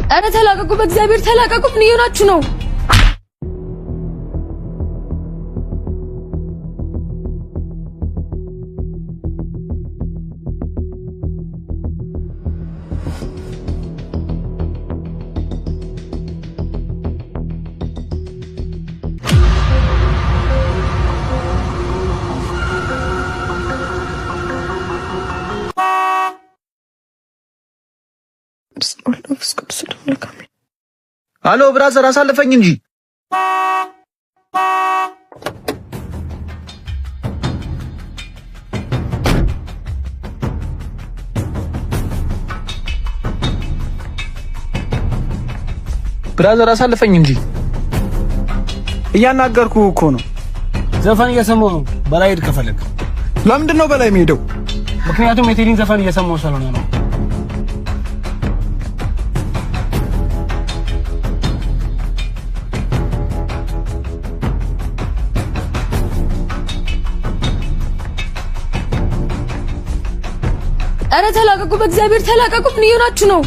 ኧረ ተላቀቁ፣ በእግዚአብሔር ተላቀቁ። ምን እየሆናችሁ ነው? አሎ brother፣ አሳልፈኝ እንጂ። Brother አሳልፈኝ እንጂ። እያናገርኩ እኮ ነው። ዘፈን እየሰማሁ ነው። በላይ ሂድ ከፈለግ። ለምንድን ነው በላይ የሚሄደው? ምክንያቱም የቴዲን ዘፈን እየሰማሁ ስለሆነ ነው። ኧረ ተላቀቁ፣ በእግዚአብሔር ተላቀቁ። ምን እየሆናችሁ ነው?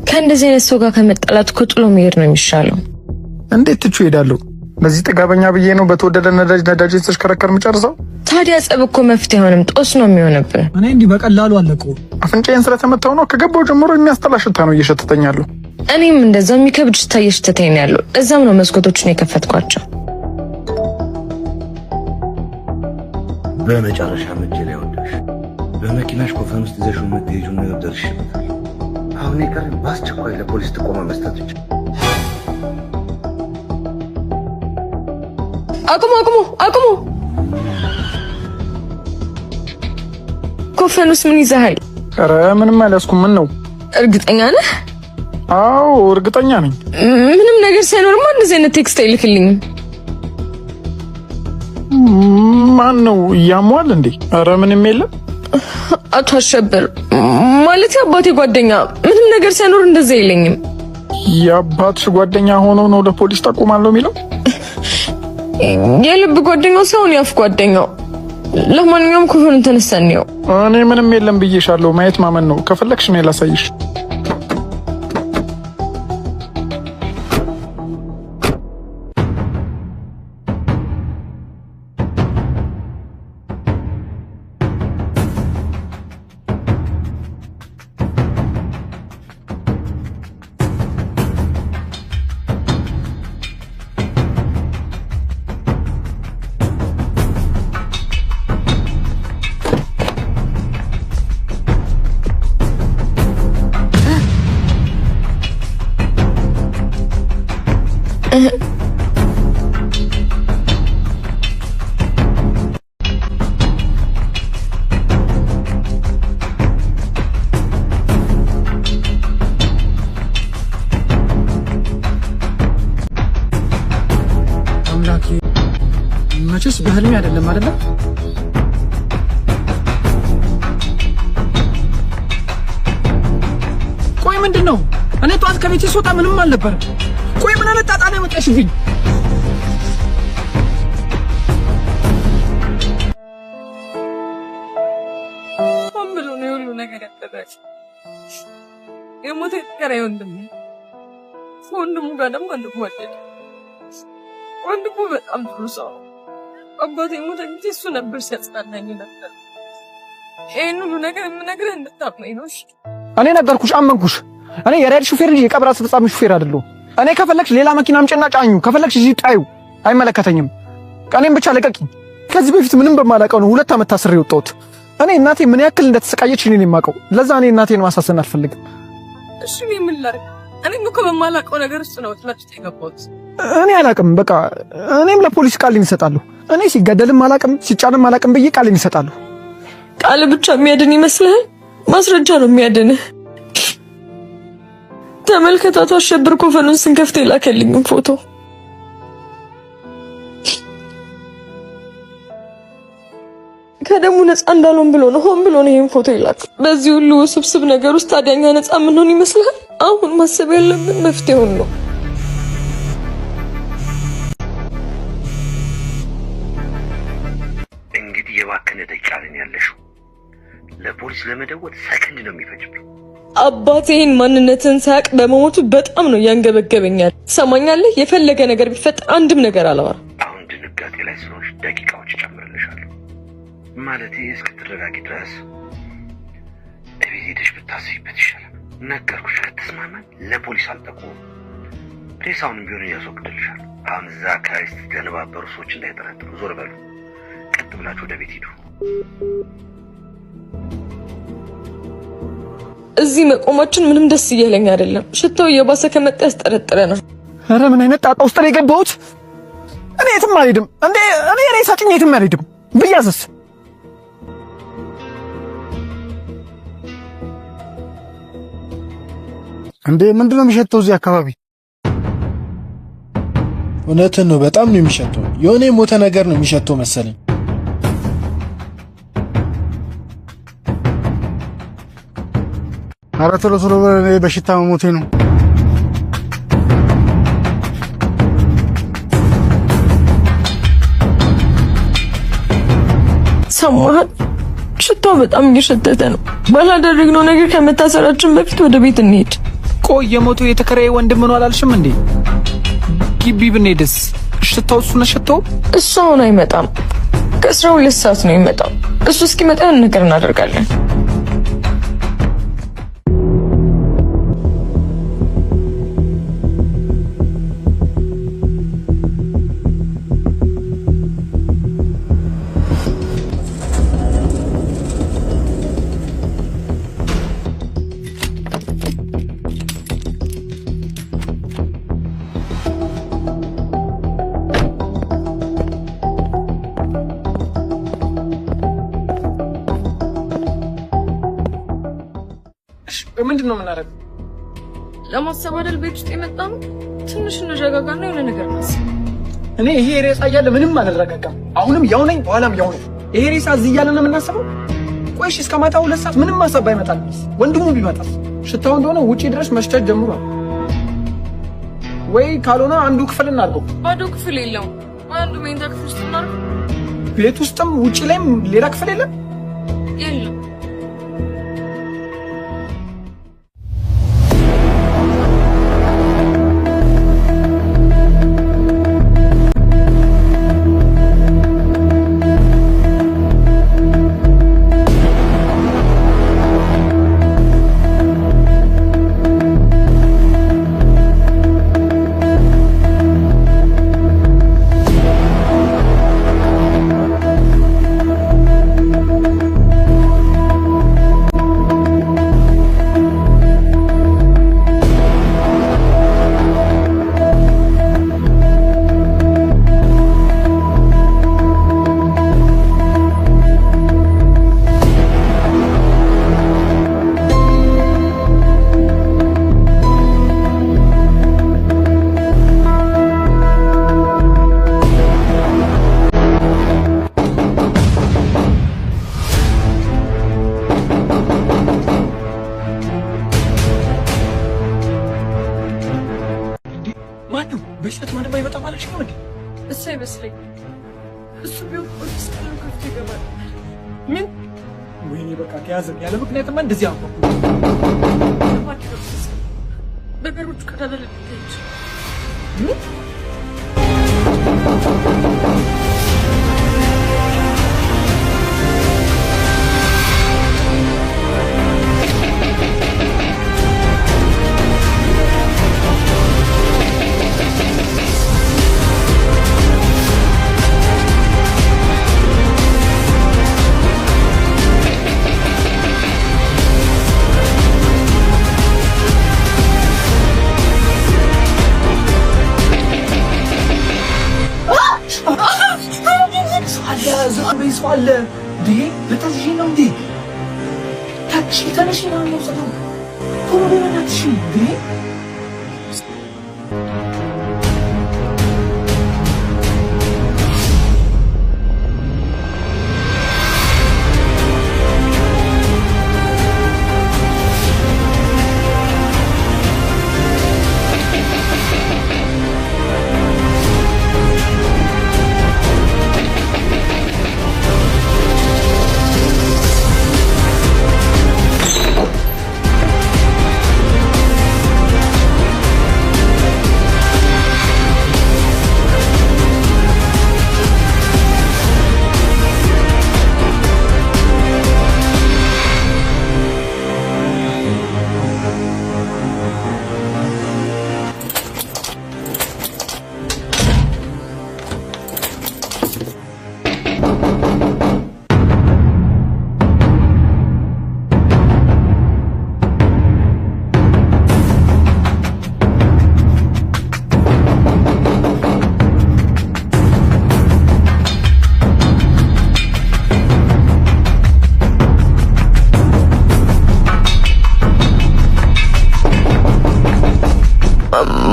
ከእንደዚህ አይነት ሰው ጋር ከመጣላት እኮ ጥሎ መሄድ ነው የሚሻለው። እንዴት ትቹ እሄዳለሁ? በዚህ ጥጋበኛ ብዬ ነው በተወደደ ነዳጅ ነዳጅ የተሽከረከር የምጨርሰው። ታዲያ ጸብ እኮ መፍትሄ አይሆንም፣ ጦስ ነው የሚሆንብህ። እኔ እንዲህ በቀላሉ አለቀው። አፍንጫዬን ስለተመታው ነው። ከገባው ጀምሮ የሚያስጠላ ሽታ ነው እየሸተተኛለሁ። እኔም እንደዛው የሚከብድ ሽታ እየሸተተኝ ነው ያለው። እዛም ነው መስኮቶችን የከፈትኳቸው። በመጨረሻ እጄ ላይ ወደቅሽ። በመኪናሽ ኮፈን ውስጥ ይዘሽው የምትሄጂውን ነገር ደርሼበታል። አሁን የቀረኝ በአስቸኳይ ለፖሊስ ጥቆማ መስጠት ብቻ። አቁሙ፣ አቁሙ፣ አቁሙ! ኮፈን ውስጥ ምን ይዘሃል? ኧረ ምንም አልያዝኩም። ምን ነው? እርግጠኛ ነህ? አዎ እርግጠኛ ነኝ። ምንም ነገር ሳይኖርማ እንደዚህ አይነት text አይልክልኝም። ማን ነው ያሟል እንዴ? ኧረ ምንም የለም። አቶ አሸብር ማለት የአባቴ ጓደኛ ምንም ነገር ሳይኖር እንደዚህ አይለኝም። የአባትሽ ጓደኛ ሆኖ ነው ለፖሊስ ጠቁማለሁ የሚለው? የልብ ጓደኛው ሳይሆን የአፍ ጓደኛው። ለማንኛውም ኮፈኑን ተነሳን ነው። እኔ ምንም የለም ብዬሻለሁ። ማየት ማመን ነው። ከፈለግሽ እኔ ላሳይሽ። አምላኬ፣ መቼስ በህልሜ አይደለም አይደለ? ቆይ ምንድን ነው? እኔ ጠዋት ከቤቴ ስወጣ ምንም አልነበረም። ቆይ ምን አይነት ጣጣ ነው ያመጣሽብኝ? ሆን ብሎ ነው የሁሉ ነገር ያደረገው። የሞተ የቀረ ወንድሙ ከወንድሙ ጋር ደግሞ አንዋደድ። ወንድሙ በጣም ጥሩ ሰው ነው። አባቴ የሞተ ጊዜ እሱ ነበር ሲያጽናናኝ ነበር። ይህን ሁሉ ነገር የምነግርህ እንድታምነኝ ነው። እሺ? እኔ ነገርኩሽ፣ አመንኩሽ። እኔ የራይድ ሹፌር እንጂ የቀብር አስፈጻሚ ሹፌር አይደለሁም። እኔ ከፈለግሽ ሌላ መኪና አምጪና ጫኙ፣ ከፈለግሽ እዚህ ጣዩ፣ አይመለከተኝም። እኔም ብቻ ልቀቂኝ። ከዚህ በፊት ምንም በማላውቀው ነው 2 ዓመት ታስሬ የወጣሁት። እኔ እናቴ ምን ያክል እንደተሰቃየች እኔ ነኝ የማውቀው። ለዛ እኔ እናቴን ማሳሰን አልፈልግም። እሺ እኔ ምን ላድርግ? እኔም እኮ በማላውቀው ነገር ውስጥ ነው ጥላችሁ ውስጥ የገባሁት። እኔ አላውቅም። በቃ እኔም ለፖሊስ ቃሌን እሰጣለሁ። እኔ ሲገደልም አላውቅም ሲጫንም አላውቅም ብዬ ቃሌን እሰጣለሁ። ቃል ብቻ የሚያድን ይመስልሃል? ማስረጃ ነው የሚያድንህ። ተመልከት፣ አቶ አሸብር ኮፈኑን ስንከፍት የላከልኝም ፎቶ። ከደሙ ነፃ እንዳልሆን ብሎ ነው፣ ሆን ብሎ ነው ይሄን ፎቶ የላከው። በዚህ ሁሉ ውስብስብ ነገር ውስጥ ታዲያ እኛ ነፃ የምንሆን ይመስልሃል? አሁን ማሰብ ያለብን መፍትሄውን ነው። እንግዲህ የባከነ ደቂቃ ነን ያለሽው። ለፖሊስ ለመደወል ሰከንድ ነው የሚፈጅብኝ። አባቴ ይህን ማንነትን ሳያውቅ በመሞቱ በጣም ነው ያንገበገበኛል። ትሰማኛለህ? የፈለገ ነገር ቢፈጠር አንድም ነገር አላወራም። አሁን ድንጋጤ ላይ ስለሆንሽ ደቂቃዎች እጨምርልሻለሁ። ማለቴ እስክትረጋጊ ድረስ እቤት ሄደሽ ብታስቢበት ይሻላል። ነገርኩሽ፣ ከተስማማን ለፖሊስ አልጠቁምም። ሬሳውንም ቢሆን እያስወግድልሻለሁ። አሁን እዛ አካባቢ ስትደነባበሩ ሰዎች እንዳይጠረጥሩ ዞር በሉ። ቀጥ ብላችሁ ወደ ቤት ሂዱ። እዚህ መቆማችን ምንም ደስ እያለኝ አይደለም። ሽታው እየባሰ ከመጣ ያስጠረጥረናል። ኧረ ምን አይነት ጣጣ ውስጥ ነው የገባሁት? እኔ የትም አልሄድም። እንዴ እኔ ሬሳ ጭኜ የትም አልሄድም ብያዝስ? እንዴ ምንድነው የሚሸተው እዚህ አካባቢ? እውነትን ነው። በጣም ነው የሚሸተው። የሆነ የሞተ ነገር ነው የሚሸተው መሰለኝ። ኧረ ቶሎ ቶሎ በል፣ እኔ በሽታ መሞቴ ነው። ሰማህ? ሽታው በጣም እየሸተተ ነው። ባላደረግነው ነገር ከመታሰራችን በፊት ወደ ቤት እንሄድ። ቆይ የሞተው የተከራየ ወንድም ነው አላልሽም እንዴ? ግቢ ብንሄድስ ሽታው እሱ ነው ሽታው? እሱ አሁን አይመጣም። ከስራ 2 ሰዓት ነው የሚመጣው። እሱ እስኪመጣ ያን ነገር እናደርጋለን። ምንድን ነው የምናደርገው? ለማሰብ አይደል ቤት ውስጥ የመጣ ነው። ትንሽ እንረጋጋና የሆነ ነገር እናስብ። እኔ ይሄ ሬሳ እያለ ምንም አልረጋጋም። አሁንም ያው ነኝ፣ በኋላም ያው ነኝ። ይሄ ሬሳ እዚህ እያለ ነው የምናስበው? ቆይ እሺ፣ እስከ ማታ 2 ሰዓት ምንም ሀሳብ ባይመጣልስ? ወንድሙ ቢመጣስ? ሽታው እንደሆነ ውጪ ድረስ መሽተት ጀምሯል። ወይ ካልሆነ አንዱ ክፍል እናድርገው። ባዶ ክፍል የለውም። አንዱ መኝታ ክፍል ውስጥ እናድርገው። ቤት ውስጥም ውጪ ላይም ሌላ ክፍል የለም? የለም። ማነው በሽተት ማንም አይመጣም አለሽ ነው እንዴ? እሱ አይመስለኝም። እሱ ቢሆን ፖሊስ ቀለም ከፍቶ ይገባል። ምን? ወይኔ በቃ ከያዘን ያለ ምክንያትማ እንደዚህ አንኳኩ። በበሮቹ ቀዳዳ ልታይ ይችላል። ምን? ሰው አለ እንዴ? ልታዝዢኝ ነው እንዴ? ታክሲ ተነሺ ነው የምወስደው። ቶሎ በይ በእናትሽ እንዴ!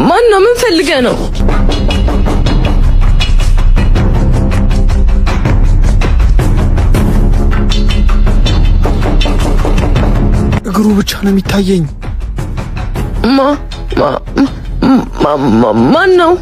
ማን ነው? ምን ፈልገህ ነው? እግሩ ብቻ ነው የሚታየኝ። ማ ማ ማ ማን ነው?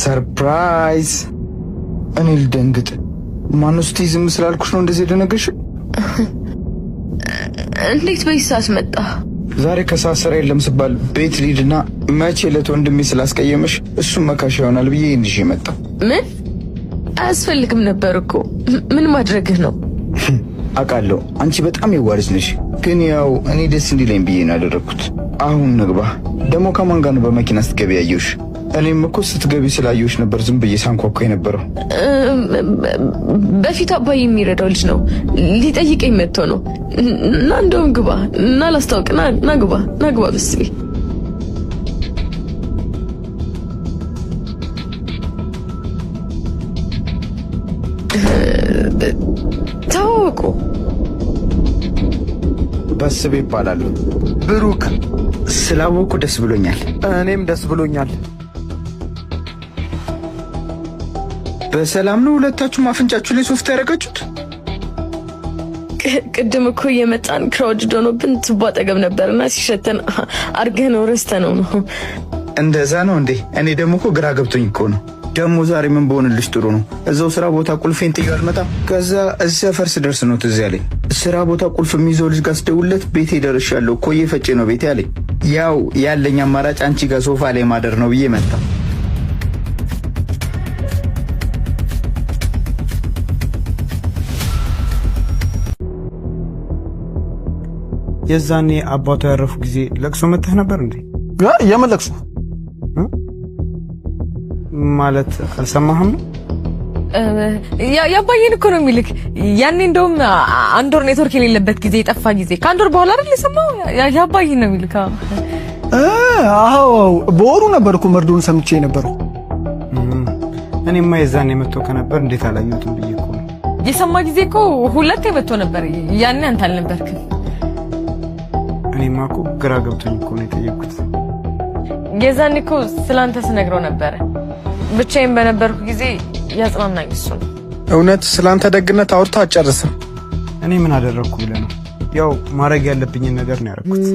Surprise! እኔ ልደንግጥ። ማነው ስትይ ዝም ስላልኩሽ ነው እንደዚህ የደነገጥሽው? እንዴት በዚህ ሰዓት መጣ? ዛሬ ከሰዓት ስራ የለም ስባል ቤት ልሂድና መቼ ዕለት ወንድሜ ስላስቀየመሽ እሱም መካሻ ይሆናል ብዬ ይህን ይዤ መጣሁ። ምን አያስፈልግም ነበር እኮ። ምን ማድረግህ ነው? አውቃለሁ አንቺ በጣም የዋህ ልጅ ነሽ፣ ግን ያው እኔ ደስ እንዲለኝ ብዬ ነው ያደረግኩት። አሁን ንግባ። ደግሞ ከማን ጋር ነው በመኪና ስትገቢ ያየሁሽ? እኔም እኮ ስትገቢ ስላየሁሽ ነበር ዝም ብዬ ሳንኳኳ የነበረው። በፊት አባዬ የሚረዳው ልጅ ነው፣ ሊጠይቀኝ መጥቶ ነው። እና እንደውም ግባ እና ላስታውቅ። ና ግባ፣ ና ግባ በስቤ። ተዋወቁ። በስቤ ይባላሉ። ብሩክ፣ ስላወኩ ደስ ብሎኛል። እኔም ደስ ብሎኛል። በሰላም ነው ሁለታችሁም አፍንጫችሁ ላይ ሶፍት ያደረጋችሁት? ቅድም እኮ እየመጣን crowd ሆኖብን ቱቦ አጠገብ ነበርና ሲሸተን አድርገህ ነው ረስተነው ነው። እንደዛ ነው እንዴ? እኔ ደግሞ እኮ ግራ ገብቶኝ እኮ ነው። ደግሞ ዛሬ ምን በሆንልሽ ጥሩ ነው? እዛው ስራ ቦታ ቁልፌን ጥዬው አልመጣም። ከዛ እዚህ ሰፈር ስደርስ ነው ትዝ ያለኝ። ስራ ቦታ ቁልፍ የሚይዘው ልጅ ጋር ስደውልለት ቤቴ ደርሻለሁ፣ ኮዬ ፈጬ ነው ቤቴ አለኝ። ያው ያለኝ አማራጭ አንቺ ጋር ሶፋ ላይ ማደር ነው ብዬ መጣ። የዛኔ አባቷ ያረፉ ጊዜ ለቅሶ መተህ ነበር እንዴ? የምን ለቅሶ ማለት አልሰማህም ነው? የአባዬን እኮ ነው የሚልክ። ያኔ እንደውም አንድ ወር ኔትወርክ የሌለበት ጊዜ የጠፋ ጊዜ ከአንድ ወር በኋላ አይደል የሰማው? የአባዬን ነው የሚልክ። አዎ በወሩ ነበር እኮ መርዶን ሰምቼ የነበረው። እኔማ የዛኔ መጥቶ ከነበር እንዴት አላየሁትም ብዬ እኮ ነው። የሰማ ጊዜ እኮ ሁለቴ መጥቶ ነበር። ያኔ አንተ አልነበርክም። እኔማ እኮ ግራ ገብቶኝ እኮ ነው የጠየኩት። የዛኔ እኮ ስላንተ ስነግረው ነበረ። ብቻዬን በነበርኩ ጊዜ ያጽናናኝ እሱ ነው። እውነት ስላንተ ደግነት አውርታ አትጨርስም። እኔ ምን አደረግኩ ብለህ ነው? ያው ማድረግ ያለብኝን ነገር ነው ያደረኩት።